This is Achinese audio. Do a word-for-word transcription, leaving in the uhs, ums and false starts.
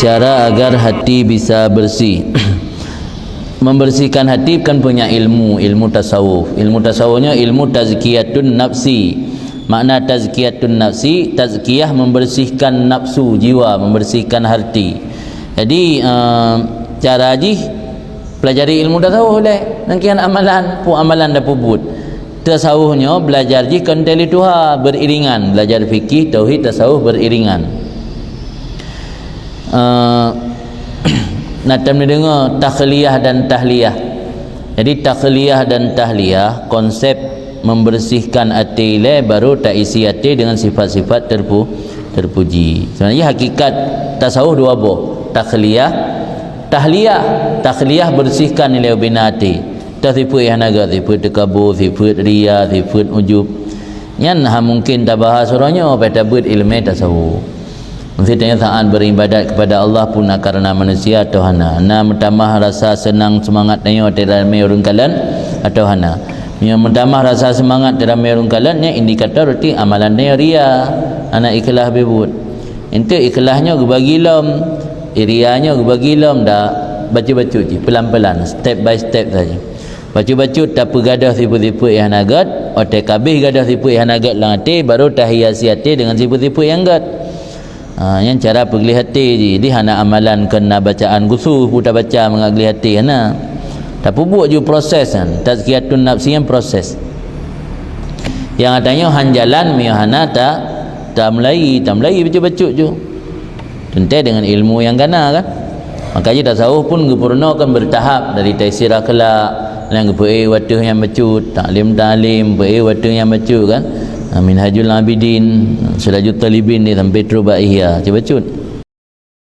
Cara agar hati bisa bersih. Membersihkan hati kan punya ilmu, ilmu tasawuf. Ilmu tasawufnya ilmu tazkiyatun nafsi. Makna tazkiyatun nafsi, tazkiyah membersihkan nafsu, jiwa, membersihkan hati. Jadi, eh, cara jih pelajari ilmu tasawuf lé. Nangkian amalan, pu amalan dah pubut. Tasawuf nyoe belajar jih kon tali tuha, beriringan. Belajar fikih, tauhid, tasawuf beriringan. Eh, na tam neudeungoe takhliyah dan tahliyah. Jadi takhliyah dan tahliyah, konsep membersihkan até ilée baru taisi até dengan sifat-sifat terpu-, terpuji. Sebenarnya hakikat tasawuf dua boh, takhliyah, tahliyah. Tahliyah bersihkan ilée ubena até. Tah sifeuet nyang hana gét, sifeuet teukabu, sifeuet ria, sifeuet ujub. Nyan ha mungkin tabahas uroe nyoe, pai tabeuet ileumé tasawuf. Mesti tanyoe saat beribadat kepada Allah pun na karena manusia atau hana. Na meutamah rasa seunang seumangat tanyoe di ramé ureuëng kalon atau hana. Meunyoe meutamah rasa seumangat di ramé ureuëng kalon, nyan indikator berarti amalan tanyoe ria, hana ikhlas beubuet. Enteuk ikhlas nyoe geubagi lom, ria nyoe geubagi lom dak, bacut-bacut jih, pelan-pelan, step by step saja. Bacut-bacut tapeugadôh sifeuet-sifeuet nyang hana gét, watée ka abéh gadôh sifeuet nyang hana gét lam até, baru tahiasi até dengan sifeuet-sifeuet nyang gét. Ha, nyan cara peugleh até jih. Jadi hana amalan keu na bacaan khusus pu tabaca mangat gleh até, hana. Tapeubuet ju proses nyan. Tazkiyatun nafsi nyan proses. Nyang tanyoe han jalan meunyoe hana ta, tamulai, tamulai bacut-bacut ju. Teuntée dengan ilmu nyang gana kan. Maka jih tasawuf pun geupeurunoe kan bertahap, dari taisir akhlak, nyang geupeuék wateuh nyang bacut, taklim-taklim, peuék wateuh nyang bacut kan. Ha, Minhajul Abidin, Sirajut Talibin ni sampai trok bak Ihya, bacut-bacut.